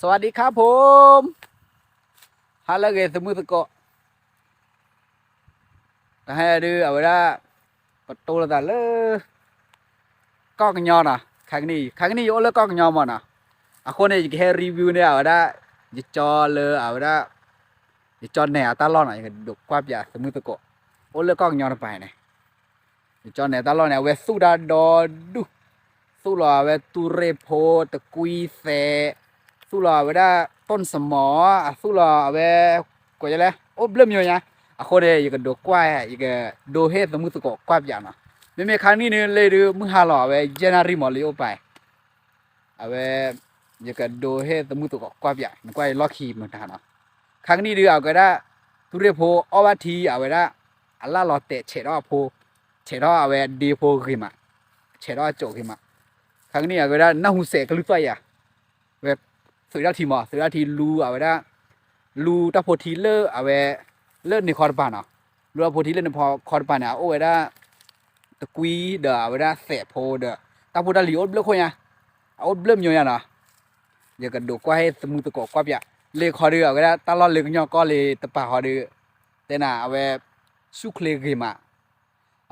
สวัสดีครับผม ဟါလၢအဂ့ၤ သမုၢ်သကိး တဟါဒုး အဝဲဒၣ် ပတိၢ်လိာ်သးလၢ ကီၢ်ကညီနီၤ, ခါကနံၣ် ခါကနံၣ်ယအိၣ်လၢကီၢ်ကညီမးနီၤ, အဃိန့ၣ် ယကဟဲ review န့ၢ် အဝဲဒၣ် ယကၠီလၢအဝဲဒၣ် ယကၠီနဲၣ်အတၢ်လီၢ်နီၤ, ယကဒိးကွၢ်ပၠးသမုၢ်သကိး အိၣ်လၢကီၢ်ကညီတပၤန့ၣ် ယကၠီနဲၣ်တၢ်လီၢ်န့ၣ် အဝဲသူၣ်တၢ်ဒီဒူၣ်, သူၣ်လီၤအဝဲတူၢ်ရ့ၣ်ဖိ တကွံသဲး, သူၣ်လီၤအဝဲဒၣ် တိၢ်စမီၤ, အသူၣ်လီၤအဝဲ ကိးယလဲၣ် အိၣ်ဘျၢၣ်မျိၤညါ, အဃိန့ၣ် ယကဒိးကွၢ် ယကဒိးဟ့ၣ်သမုၢ်သကိးကွၢ်ပၠးနီၤ, မ့မ့ၢ်ခါနံၣ်န့ၣ်လၢဒုး မုၢ်ဟါလီၤ အဝဲယဲၢ်နၣ်ရံၣ်မးလၢယအိၣ်ပာ် အဝဲ ယကဒိးဟ့ၣ်သမုၢ်သကိးကွၢ်ပၠး နကွၢ်ယလီၢ်ခံမတၤနီၤ, ခါကနံၣ်ဒုး အကဲဒၣ် တူၢ်ရ့ၣ်ဖိအီၣ်ဘၣ်ထံ အဝဲဒၣ် အလၢ်လီၤတဲာ်ဆဲးထီၣ်အဖိ, ဆဲးထီၣ်အဝဲဒ့ဖိဂ့ၤမး, ဆဲးထီၣ်အကၠိဂ့ၤမး, ခါကနံၣ်အကဲဒၣ် နၢ်ဟူစဲးကလုၢ်သွၣ်ယၤ, ဝဲသုးထီၣ်ထံမး သုးထီၣ်ထံလူအဝဲဒၣ် လူတၢ်ဖိထံလၢအဝဲ လၢန့ၣ်ခီတပၤနီၤ, လူတၢ်ဖိထံလၢန့ၣ်ခီတပၤန့ၣ် အအိၣ်ဝဲဒၣ် တကွံဒီးအဝဲဒၣ်သဲးဖိဒီး တၢ်ဖိတၢ်လံၤအိၣ်ဘျၢၣ်ခိၣ်ညါ, အအိၣ်ဘျၢၣ်မျိၤညါနီၤ, ယကဒိးကွၢ်ဟ့ၣ်သမုၢ်သကိးကွၢ်ပၠး, လ့ၢ်ခီဒုး အဝဲဒၣ်တၢ်လီၢ်လၢကညီကီၢ်လၢတပၤဃီဒုး တဲနၤအဝဲ ဆူၣ်ချ့ဂ့ၤမး,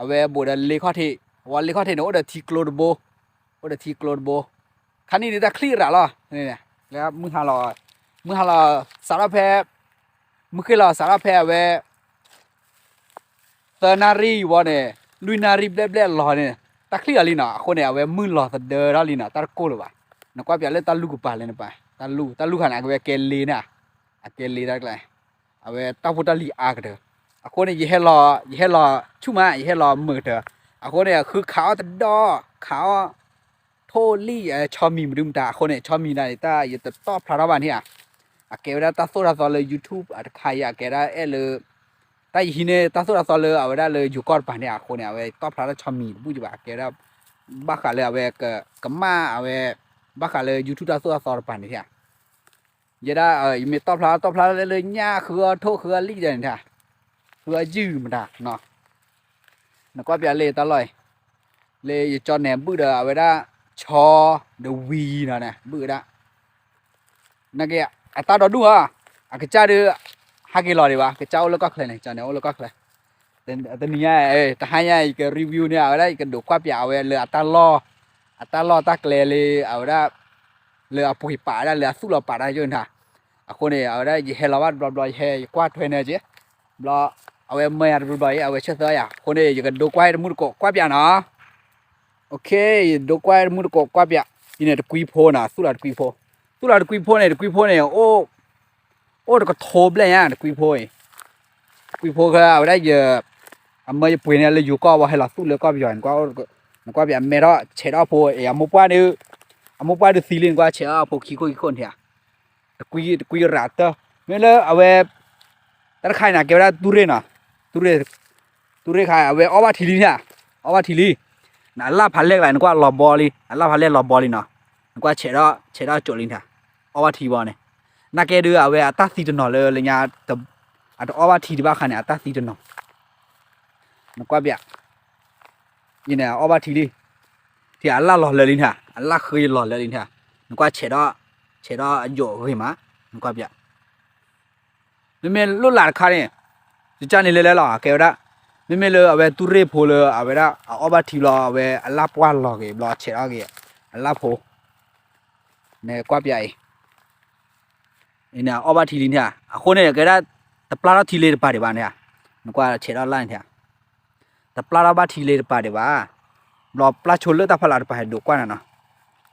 အဝဲဘူးဒီးလ့ခီၣ်ထံး, အဝဲလ့ခီၣ်ထံးန့ၣ် အိၣ်ဒီးထံကျိတဘိ, အိၣ်ဒီးထံကျိတဘိ, ခါနံၣ်ဒုးတၢ်ချံၣ်ရၤလီၤ, လၢမုၢ်ဟါလီၤ, မုၢ်ဟါလီၤ စးထီၣ်ဖဲ မုၢ်ဃ့ၢ်လီၤစးထီၣ်ဖဲအဝဲ သၢနၣ်ရံၣ်ဝံၤန့ၣ် လွံၢ်နၣ်ရံၣ်ဘျဲၣ်ဘျဲၣ်အလီၢ်န့ၣ် တၢ်ချံၣ်အီၤလံနီၤ, အဃိန့ၣ် အဝဲမုၢ်လီၤသဒၢထီၣ်လံနီၤ, တၢ်တကိၢ်လၢၤဘၣ်, နကွၢ်ပၠးလၢတၢ်လူၢ်ကပၤလၢနပၤ, တၢ်လူၢ် တၢ်လူၢ်ခါန့ၣ် အကဝဲကဲလ့န့ၣ်, အကဲလ့တၢ်ကျဲ အဝဲတၢ်ဖိတၢ်လံၤအါကတၢၢ်, အဃိန့ၣ် ယဟဲလီၤ ယဟဲလီၤဆူၣ်မး ယဟဲလီၤမုာ်ကတၢၢ်, အဃိန့ၣ် ဃုခးအီၣ်တဒီး ခးအီၣ် ထိၣ်လံၣ် ဆီမံၤမနုၤမတၤ အဃိန့ၣ် ဆီမံၤဒၣ်န့ၣ် တၢ်ယတတီၣ်ဖျါထီၣ်ဘၣ်န့ၣ်ဧါ, အကဲဝဲဒၣ်တၢ်သိၣ်တၢ်သီလၢ YouTube အတခါအံၤ အကဲဒၣ်အဲၣ်လၢ တၢ်ယဟံးန့ၢ်တၢ်သိၣ်တၢ်သီလၢအဝဲဒၣ်လၢယိၤကီၢ်တပၤန့ၣ် အဃိန့ၣ် အဝဲတီၣ်ဖျါထီၣ်ဆီမံၤတဘူၣ်ယဘၣ် အကဲဝဲဒၣ် ဘၣ်ဃးလၢအဝဲ ကမၣ်အဝဲ ဘၣ်ဃးလၢ YouTube တၢ်သိၣ်တၢ်သီတပၤန့ၣ်ဧါ, ယဲဒၣ် ယမ့ၢ်တီၣ်ဖျါ တီၣ်ဖျါလၢညၣ်ဃုအီၣ်ထိၣ်ဃုအီၣ်လံၣ်ဒၣ်န့ၣ်ဧါ, ဃုအီၣ်ယုၢ်မတၤနီၤ, နကွၢ်ပၠးလၢတၢ်လီၢ်အံၤ, လၢယကၠီနဲၣ်ဘုၣ်ဒီးအဝဲဒၣ် ဆီ ဒီးဝံၤနီၤန့ၣ် ဘုၣ်ဝဲဒၣ် နက့ အတၢ်ဒီဒူၣ်ဧါ, အကစၢ်ဒုး ဟးက့ၤလီၤဒံးဘၣ်, ကစၢ်အိၣ်လၢကီၢ်ချၢန့ၣ် ကၠီနဲၣ်အိၣ်လၢကီၢ်ချၢ, တနံၤညါ တဟါညါ ယက review န့ၢ် အဝဲဒၣ် ယကဒိးကွၢ်ပၠးအဝဲလၢအတၢ်လီၢ်, အတၢ်လီၢ်တၢ်ကျဲလၢ အဝဲဒၣ် လၢအပှ့ၤပာ်ဝဲဒၣ်လၢအသူၣ်လီၤပာ်တၢ်ယိၣ်န့ၣ်, အဃိန့ၣ် အဝဲဒၣ် ယဟဲလီၤဘၣ်တဘျီဘျီ ယဟဲယကွၢ်ထွဲန့ၢ်က့ၤ, ဘျီ အဝဲမၢယၤတဘျီဘျီအံၤ အဝဲဆၢသၢယၤ အဃိန့ၣ် ယကဒိးကွၢ်ဟ့ၣ်တမူတကိးကွၢ်ပၠးနီၤ OK ယဒိးကွၢ်တမူတကိးကွၢ်ပၠး, အံၤန့ၣ်တကွံဖိနီၤ သူၣ်လီၤတကွံဖိ, သူၣ်လီၤတကွံဖိန့ၣ် တကွံဖိန့ၣ် အိၣ်တကထိဘျဲၣ်ညါ တကွံဖိအံၤ, တကွံဖိအဝဲဒၣ်ယ အမၢယပှ့ၤန့ၣ်လၢယိၤကီၢ်ဝဲဟဲလီၤသူၣ်လၢကီၢ်ပယီၤ နကွၢ်ပယီၤမဲထီၣ်ဆဲးထီၣ်ဖိအံၤ အမိၢ်ပှၢ်ဒုး အမိၢ်ပှၢ်ဒုးသံလံ နကွၢ်ဆဲးထီၣ်ဖိခံခိၣ်ခံခိၣ်န့ၣ် တကွံ တကွံရးတၢၢ်, မ့ၢ်လၢအဝဲ တၢ်တခါအံၤန့ၣ် ကဲဝဲဒၣ်တူၢ်ရ့ၣ်နီၤ, တူၢ်ရ့ၣ် တူၢ်ရ့ၣ်ခါ အဝဲအီၣ်ဘၣ်ထံလံန့ၣ်, အီၣ်ဘၣ်ထံလံ, နအလၢ်ဖးလဲၢ်ကလါ နကွၢ်လီၤဘီလံ အလၢ်ဖးလဲၢ်လီၤဘီလံနီၤ, နကွၢ်ဆဲးထီၣ် ဆဲးထီၣ်ကၠိလံန့ၣ်, အီၣ်ဘၣ်ထံဘီန့ၣ်, နာ်ကဲဒုး အဝဲအတၢ်သံတနီၤလၢလၢညါ အတအီၣ်ဘၣ်ထံတဘၣ်ခါန့ၣ် အတၢ်သံတနီၤ နကွၢ်ပၠး, အံၤန့ၣ် အီၣ်ဘၣ်ထံလံ, ထံအလၢ်လီၤလၢလံန့ၣ်, အလၢ်ဃ့လီၤလၢလံန့ၣ်, နကွၢ်ဆဲးထီၣ် ဆဲးထီၣ်အယိာ်ဂ့ၤမး, နကွၢ်ပၠး, မ့မ့ၢ်လိၣ်လးတခါန့ၣ်, ယကၢ်န့ၣ်လဲၤလဲၤလီၤ ကဲဝဲဒၣ်, မ့မ့ၢ်လၢအဝဲတူၢ်ရ့ၣ်ဖိလၢအဝဲဒၣ် အအီၣ်ဘၣ်ထံဘျီ အဝဲအလၢ်ပှၢ်လီၤဂ့ၤဘျီ ဆဲးထီၣ်ဂ့ၤ, အလၢ်ဖိ, နကွၢ်ပၠးအံၤ အံၤန့ၣ် အီၣ်ဘၣ်ထံလံန့ၣ်ဧါ, အဃိန့ၣ် ကဲဒၣ် တပျၢ်ထီၣ်ထံလ့တပၤဒံးဘၣ်န့ၣ်ဧါ, နကွၢ်ဆဲးထီၣ်လၢ်န့ၣ်ဧါ, တပျၢ်ထီၣ်ဘၣ်ထံလ့တပၤဒံးဘၣ်, ဘျီပျၢ်ဆိလၢတၢ်ဖီလာ်တပၤဟဲဒိးကွၢ်နၤနီၤ,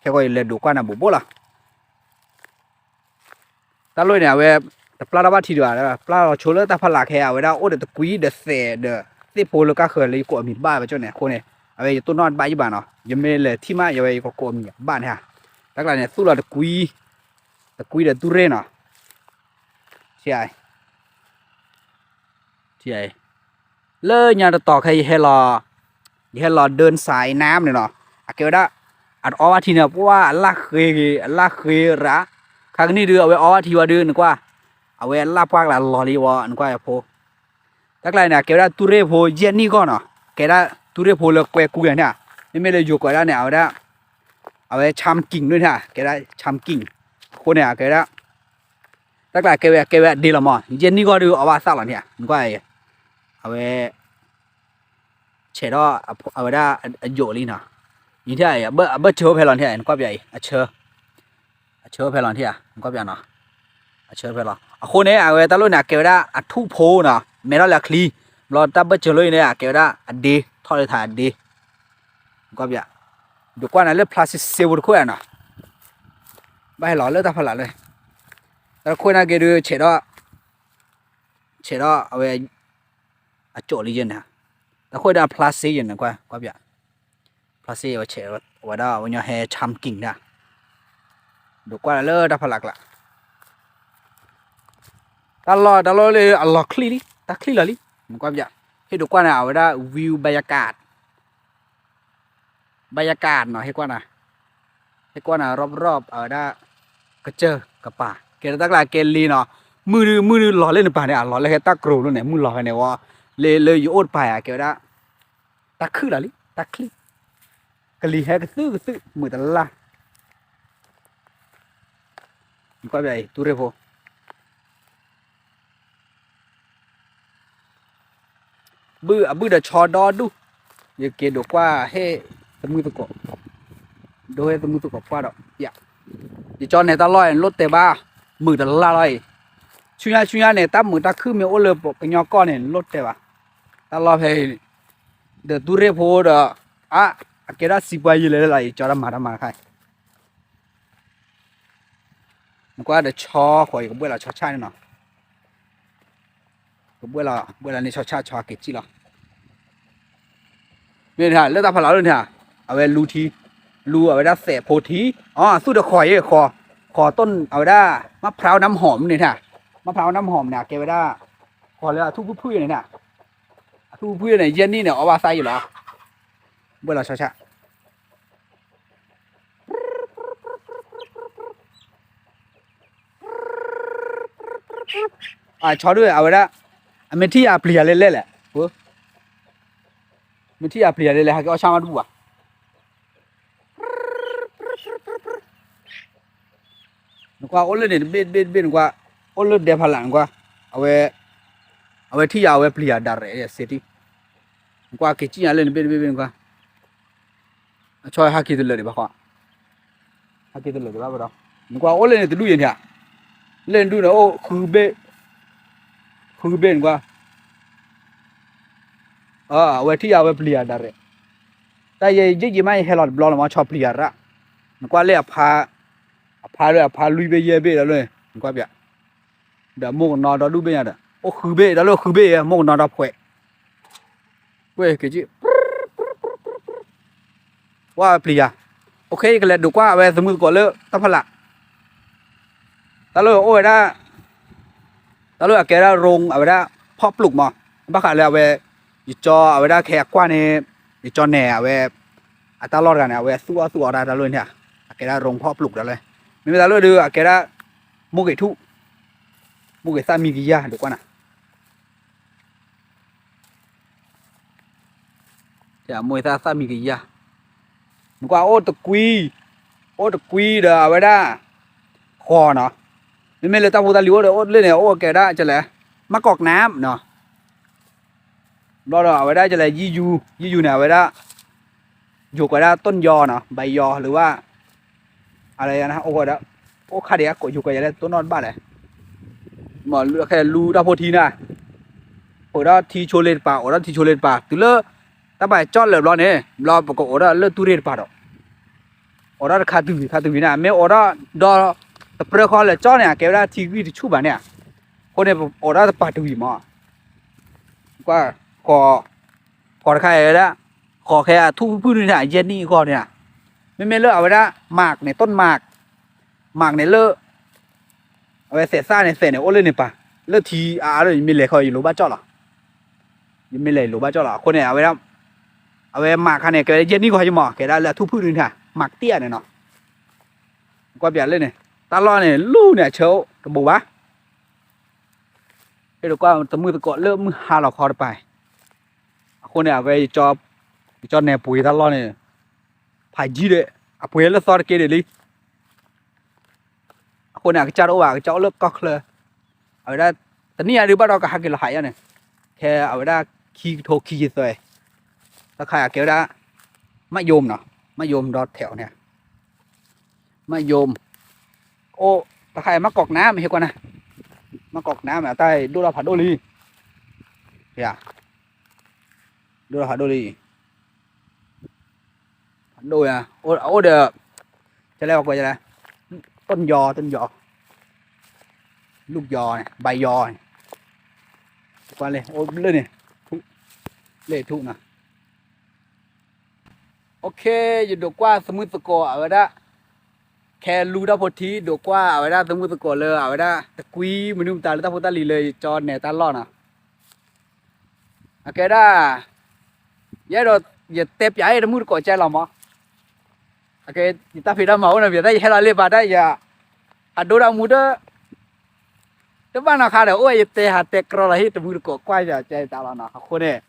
ခဲကီၢ်အံၤလဲၤဒိးကွၢ်နၤဘူးဘူးလီၤ တၢ်လီၢ်န့ၣ် အဝဲ တပျၢ်ထီၣ်ဘၣ်ထံဒံးဘၣ်, ပျၢ်လီၤဆိလၢတၢ်ဖီလာ်ခဲ အဝဲဒၣ်အိၣ်ဒီးတကွံဒီးသဲးဒီး သ့ၣ်ဖိလၢကါဃၢၤလၢယကိးအမံၤဘၣ်ဝဲကၠိန့ၣ် အဃိန့ၣ် အဝဲယတိၢ်နီၣ်တဘၣ်ယဘၣ်နီၤ, ယမ့ၢ်လဲၤထံၣ်မး ယဝဲယကကိးအမံၤဘၣ်န့ၣ်ဧါ, တၢ်ကျါန့ၣ် သူၣ်လီၤတကွံ, တကွံဒီးတူၢ်ရ့ၣ်နီၤ, ထံ လၢညါတတီၤခဲ ယဟဲလီၤ ယဟဲလီၤဒၢနစးအံၤနါမးန့ၣ်နီၤ, အကဲဝဲဒၣ် အတအီဘၣ်ထံန့ၣ် ပှၢ်အလၢ်ဃ့ဂ့ၤ အလၢ်ဃ့ရး, ခါကနံၣ်ဒုး အဝဲအီဘၣ်ထံဝံၤဒုး နကွၢ် အဝဲအလၢ်ပှၢ်ကလးလီၤလံဝဲ နကွၢ်ယဖိ, တၢ်ကျါန့ၣ် အကဲဝဲဒၣ်တူၢ်ရ့ၣ်ဖိယဲၢ်နံၣ်ဂီၢ်နီၤ, ကဲဒၣ်တူၢ်ရ့ၣ်ဖိလၢကွဲကူယၤန့ၣ်, မ့မ့ၢ်လၢယိၤကိးဒၣ်န့ၣ် အဝဲဒၣ် အဝဲ champion ဒၣ်န့ၣ် ကဲဒၣ် champion, အဃိ အဃိန့ၣ် အကဲဝဲဒၣ် တၢ်ကျါကဲဝဲ ကဲဝဲအဒ့လီၤမး, ယဲၢ်နံၣ်ဂီၢ်ဒုးအီၣ်ဘၣ်သၣ်လီၤန့ၣ်ဧါ, နကွၢ်အံၤ, အဝဲ ဆဲးဒီးအဝဲဒၣ်အယိာ်လံနီၤ, အံၤထံၣ်အံၤ အဘၢၣ်စၢၤအိၣ်ဖဲလီၤန့ၣ်ဧါ, နကွၢ်ပျးအံၤ အဆၢ အဆၢဖဲလီၤန့ၣ်ဧါ, နကွၢ်ပျးနီၤ, အဆၢဖဲလီၤ. အဃိန့ၣ် အဝဲတၢ်လိၣ်န့ၣ် အကဲဝဲဒၣ်အထူၣ်ဖိနီၤ, မဲထီၣ်လၢအချံ, ဘျီတၢ်ဘၢၣ်စၢၤလိၣ်အံၤန့ၣ် အကဲဝဲဒၣ်အဒ့, ထီၣ်လၢထးအဒ့, နကွၢ်ပျး, ဒိးကွၢ်န့ၣ်လၢ plastic စ့ဖိတခိၣ်ဧါနီၤ, ဘၣ်ဟဲလီၤလၢတၢ်ဖီလာ်လၢ တၢ်တခိၣ်န့ၣ်က့ၤဒုး ဆဲးဒီး ဆဲးဒီးအဝဲ အကၠိာ်လံယဲၢ်န့ၣ်, တၢ်ခိၣ်ဒၣ် plastic ယဲၢ်န့ၣ် ကွၢ်ပျး, plastic ဝဲဆဲးဝဲဒၣ် ဝဲညီဟဲ ဆၣ်ကံၣ်ဒၣ်, ဒိးကွၢ်လၢတၢ်ဖီလာ်ကျါ, တၢ်လီၢ် တၢ်လီၢ်လၢအလီၤချံလံ တၢ်ချံလီၤလံ, နကွၢ်ပျး, ဟ့ၣ်ဒိးကွၢ်န့ၣ် အဝဲဒၣ် view ဘၣ်ယကၣ် ဘၣ်ယကၣ်နီၤ ဟ့ၣ်ကွၢ်နၤ, ဟ့ၣ်ကွၢ်နၤ ရီၣ်ရီၣ် အဝဲဒၣ် ကစၢၢ်ကပၤ ကဲဒီးတၢ်ကျါကဲလ့နီၤ, မုၢ်ဒု မုၢ်ဒုလီၤလၢနပၤန့ၣ် အလီၤလၢဟဲတၢ်ကရိၤလိၤန့ၣ် မုၢ်လီၤဖဲန့ၣ်ဝဲ, လၢ လၢယအိၣ်တပၤယၤ ကဲဝဲဒၣ် တၢ်ခုၣ်လီၤလံ တၢ်ချံ, ကလံၤဟဲကသုၣ်ကသုၣ် မုာ်တလၢ်, နကွၢ်ပျးအံၤ တူၢ်ရ့ၣ်ဖိ ဘုၣ်အဘုၣ်ဒီးဆီဒီဒူၣ်, ယက့ၤဒိးကွၢ်ဟ့ၣ်သမုၢ်သကိး, ဒိဟ့ၣ်သမုၢ်သကိးကွၢ်ဒီး, ယကၠီန့ၣ်တၢ်လီၢ်အံၤ နလိၣ်တဲဘၣ်, မုာ်တလၢ်လီၤအံၤ, ဆူညါဆူညါန့ၣ် တၢ်မုာ်တၢ်ခုၣ်မ့ၢ်အိၣ်လၢပကညီကီၢ်န့ၣ် နလိၣ်တဲဘၣ်, တၢ်လီၢ်ဖဲအံၤ, ဒီးတူၢ်ရ့ၣ်ဖိဒီး, အါ, အကဲဒၣ်စံးပှၤယံာ်လဲၣ်လၢ် ယကၠီတၢ်မၤတၢ်မၤတခါ နကွၢ်ဒီးဆီဃီၤ ယကဘှဲၣ်လီၤဆီဆၣ်န့ၣ်နီၤ, ကဘှဲၣ်လီၤ ဘှဲၣ်လီၤန့ၢ်ဆီဆၣ် ဆီက့ၤစံၣ်လီၤ, မ့ၢ်န့ၣ် လၢတၢ်ဖီလာ်လၢန့ၣ်, အဝဲလူထံ, လူအဝဲဒၣ်သဲးဖိထံ, အီ သူၣ်တဃီၤယဲၢ်ဃီၤ, ဃီၤတိၢ်အဝဲဒၣ်, မ့ၢ်ဖျါဝဲနၢ်မဟီၣ်မ့ၢ်န့ၣ်, မ့ၢ်ဖျါဝဲနၢ်မဟီၣ်မ့ၢ်န့ၣ် အကဲဝဲဒၣ်, ဃီၤလၢအထူၣ်ဖုၣ်ဖုၣ်န့ၣ်, အထူၣ်ဖုၣ်ဖုၣ်န့ၣ် ယဲၢ်နံၣ်န့ၣ် အီၣ်ဘၣ်သၣ်ယံာ်လီၤ, ဘှဲၣ်လီၤဆီဆၣ် အဆီဒုၣ်အဝဲဒၣ်, အမ့ၢ်ထံၣ်ယၤပျံၤယၤလဲၣ်လဲၣ်လဲၣ်, မ့ၢ်ထံၣ်ယၤပျံၤယၤလဲၣ်လဲၣ် ဟဲက့ၤအီၣ်ဆၣ်မးတဘူၣ်ဘၣ်, နကွၢ်အိၣ်လၢန့ၣ်တဘ့ၣ်တဘ့ၣ်တဘ့ၣ်နကွၢ်, အိၣ်လၢဒဲဖးလးနကွၢ်, အဝဲ, အဝဲထံၣ်ယၤအဝဲပျံၤယၤဒၣ်ရဲၣ်စ့တံၢ်, နကွၢ်က့ၤစံၣ်ညါလၢန့ၣ်တဘ့ၣ်တဘ့ၣ်တဘ့ၣ်နကွၢ် အဆီဟဲက့ၤတလၢာ်ဒံးဘၣ်ဃီ, ဟဲက့ၤတလၢာ်ဒံးဘၣ်ဘၣ်ဒီး, နကွၢ်အိၣ်လၢန့ၣ်တဒူၣ်ယဲၢ်န့ၣ်ဧါ, လၢန့ၣ်ဒူၣ်န့ၣ်အိၣ်ဃုဘ့ၣ်, ဃုဘ့ၣ်နကွၢ်, အဝဲထံၣ်ယၤအဝဲပျံၤယၤဒၣ်ရဲၣ်, တၢ်ယဲယဲၢ်ယဲၢ်မးယဟဲလီၤတဘျီလီၤမး ဆီပျံၤယၤရၣ်, နကွၢ်လၢအဖါ, အဖါလၢအဖါလွံၢ်ဘ့ၣ်ယဲၢ်ဘ့ၣ်ဒီးလၢ, နကွၢ်ပျး ဒီးမိၢ်ကနီၤဒီဒူၣ်ဘ့ၣ်ညါဒီး အိၣ်ဃုဘ့ၣ်ဒီးလၢဃုဘ့ၣ်အံၤ မိၢ်ကနီၤဒီဖှဲး, ကွဲက့ၤက့ၤ, ဝဲပျံၤယၤ, အိၣ်ခ့ ယကလဲၤဒိးကွၢ်အဝဲသမုၢ်သကိးလၢတၢ်ဖီလာ်, တၢ်လၢအိၣ်ဝဲဒၣ်, တၢ်လၢအကဲဒၣ်ရိအဝဲဒၣ်, ဖီၣ်ပျုးမး, ဘၣ်ဃးလၢအဝဲ, ယကၠီအဝဲဒၣ်ခဲအကွၢ်န့ၣ်, ယကၠီနဲၣ်အဝဲ, အတၢ်လီၢ်တဂၤန့ၣ် အဝဲသူၣ်အီၣ်သူၣ်အီတၢ်တၢ်လၢန့ၣ်, အကဲဒၣ်ရိဖီၣ်ပျုးတၢ်လၢ, မ့မ့ၢ်တၢ်လၢဒုးအကဲဒၣ်, မိၢ်ဂ့ၤထူၣ်, မိၢ်ဂ့ၤသၣ်မံကယၤ ဒိးကွၢ်နၤ မိၢ်ဂ့ၤသၣ်မံကယၤ, နကွၢ်အိၣ်တကွံ, အိၣ်တကွံဒီးအဝဲဒၣ်, ဃီၤနီၤ, မ့မ့ၢ်လၢတၢ်ဖိတၢ်လံၤအိၣ်ဒီးအိၣ်လၢန့ၣ် အိၣ်ကဲဒၣ်ကလဲၣ်, မၤကီးကနၣ်နီၤ ဘျီဒီးအဝဲဒၣ်ကလဲၣ် ယံၣ်ယူၤ, ယံၣ်ယူၤန့ၣ် အဝဲဒၣ်, ယိၤကွဲးဒၣ်တိၢ်ယီၤနီၤ ဘၣ်ယီၤ หรือว่า, အလဲၣ်, အိၣ်ဒီး, အိၣ်ခါဒံးအကိးယိၤကွဲးယၤလၢတိၢ်နီၣ်တဘၣ်လဲၣ်, မ့ၢ်ခဲလူတၢ်ဖိထံန့ၣ်, အိၣ်ဒီးထံဆိလ့တပၤ အိၣ်ဒီးထံဆိလ့တပၤ တုၤလၢ, တၢ်ပာ်ကၠီၣ်လၢာ်ဘျီန့ၣ် ဘျီပကအိၣ်ဒီးလၢတူၢ်ရ့ၣ်တပၤဒီး အိၣ်ဒီးတခါတုၤဝံၤ ခါတုၤဝံၤန့ၣ် မ့ၢ်အိၣ်ဒီး, ဒီး, တပြၢဃီလၢာ်ကၠီန့ၣ် အကဲဝဲဒၣ်ထံဂံၢ်တဆူၣ်ဘၣ်န့ၣ်, အဃိန့ၣ် အိၣ်ဒီးတပၤတုၤဝံၤမး, ကွၢ်, ဃီၤ, ဃီၤတခါအံၤဝဲဒၣ်, ဃီၤခဲအထူၣ်ဖုၣ်ဖုၣ်န့ၣ် ယဲၢ်နံၣ်အဂီၢ်န့ၣ်, မ့မ့ၢ်လၢအဝဲဒၣ်, မၢ်န့ၣ် တိၢ်မၢ်, မၢ်န့ၣ်လၢ အဝဲသဲးသၣ်န့ၣ် သဲးန့ၣ် အိၣ်လၢန့ၣ်ပၤ, လၢထံအါအါလၢ ယမ့ၢ်လဲၤခီ ယလိၤဘၣ်ကၠီၣ်လီၤ, ယမ့ၢ်လဲၤယလိၤဘၣ်ကၠီၣ်လီၤ အဃိန့ၣ် အဝဲဒၣ်, အဝဲမၢ်ခါန့ၣ် ကဲဝဲဒၣ်ယဲၢ်နံၣ်ဂီၢ်ယမီၤ ကဲဒၣ်လၢအထူၣ်ဖုၣ်န့ၣ် မၢ်ကတံၢ်ဧါန့ၣ်နီၤ, ကွၢ်ပျးလၢန့ၣ် တၢ်လီၢ်န့ၣ် လူန့ၣ်အဆၢအိၣ်တဘိးဘၣ်, ဟ့ၣ်ဒိးကွၢ်သမုၢ်သကိးလၢမုၢ်ဟါလီၤခီတပၤ, အဃိန့ၣ် အဝဲ, ယကၠီနဲၣ်ပှ့ၤတၢ်လီၢ်န့ၣ်, ဖးယံၤဒီး, အပှ့ၤလၢသီတက့ၢ်ဒံးလံ အ အဃိန့ၣ် အကစၢ်တအိၣ်ဘၣ် အကစၢ်အိၣ်လၢကီၢ်ချၢ, အဝဲဒၣ် တနံၣ်ညါဒုးဘၣ်ဒီးကဟးက့ၤလီၤဟးယါန့ၣ်, ခဲအဝဲဒၣ်ခံကထိခံဆံသၢ, တၢ်ခါအကဲဝဲဒၣ် မၣ်ယိမ်နီၤ, မၣ်ယိမ်ဒီးထဲးအီၤန့ၣ်, မၣ်ယိမ်, အိၣ် တၢ်ခါအမၣ်ကီးကနါမ့ၢ်ဟဲကွၢ်နၤ, မၣ်ကီးကနါမ့ၢ်အတၢ်ဒိၣ်ထီၣ်ဖးဒိၣ်လံ, ဒိၣ်ထီၣ်ဖးဒိၣ်လံ, ဖးဒိၣ်ယါ, အိၣ်ဒီး ကလဲၤကွၢ်လဲၣ်, တိၢ်ယီၤ တိၢ်ယီၤ, လူၢ်ယီၤန့ၣ် ဘါယီၤန့ၣ်, ကွၢ်လၢအိၣ်ဘျၢၣ်န့ၣ်, ထူၣ်, လၢထူၣ်နီၤ, အိၣ်ခ့ ယဒိးကွၢ်သမုၢ်သကိးအဝဲဒၣ်, ခဲလူတၢ်ဖိထံ ဒိးကွၢ်အဝဲဒၣ်သမုၢ်သကိးလၢအဝဲဒၣ် တကွံမနုၤမတၤလၢတၢ်ဖိတၢ်လံၤလၢယကၠီနဲၤတၢ်လီၢ်နီၤ, အကဲဒၣ် ယအဲၣ်ဒိး ယတဲပၠးအံၤတမုၢ်တကိးကဲလီၤမး, အကဲ ယတၢ်ဖံးတၢ်မၤအိၣ်နီၤ ပတၢ်ယဟဲလီၤလံဘၣ်တၢ်ယၤ, ဟးဒိတၢ်မူတ တဘၣ်နီၤခါဒီး အိၣ်ဝဲယတဲဟးတဲကြီလီၤဟ့ၣ်တမုၢ်တကိးကွၢ်ယၤကဲယတၢ်လီၤနီၤ, အဃိန့ၣ်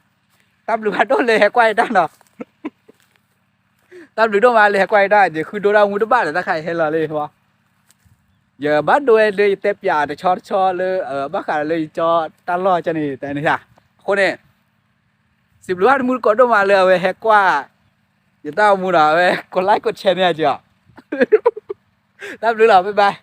တၢ်ဘျုးဖးဒိၣ်လၢဟဲကွၢ်ယတၢ်နီၤ, တၢ်ဘျုးဒိၣ်မးလၢဟဲကွၢ်ယတၢ် ယဃုဒိတၢ်မူတဘၣ်ဒီးတၢ်ခါယဟဲလီၤလံမး, ယဘၣ်ဒိဝဲလၢယတဲပၠးတဆီတဆီလၢ ဘၣ်ဃးလၢယကၠီတၢ်လီၢ်ကဲန့ၣ်တၢ်န့ၣ်, အဃိန့ၣ် စံးဘျုးဘၣ်တမုၢ်တကိးဒိၣ်မးလၢအဝဲဟဲကွၢ် ယတၢ်အိၣ်မူဒီး အဝဲကိးlikeကိးshareန့ၢ်က့ၤအီၤ, တၢ်ဘျုးလီၤ bye bye.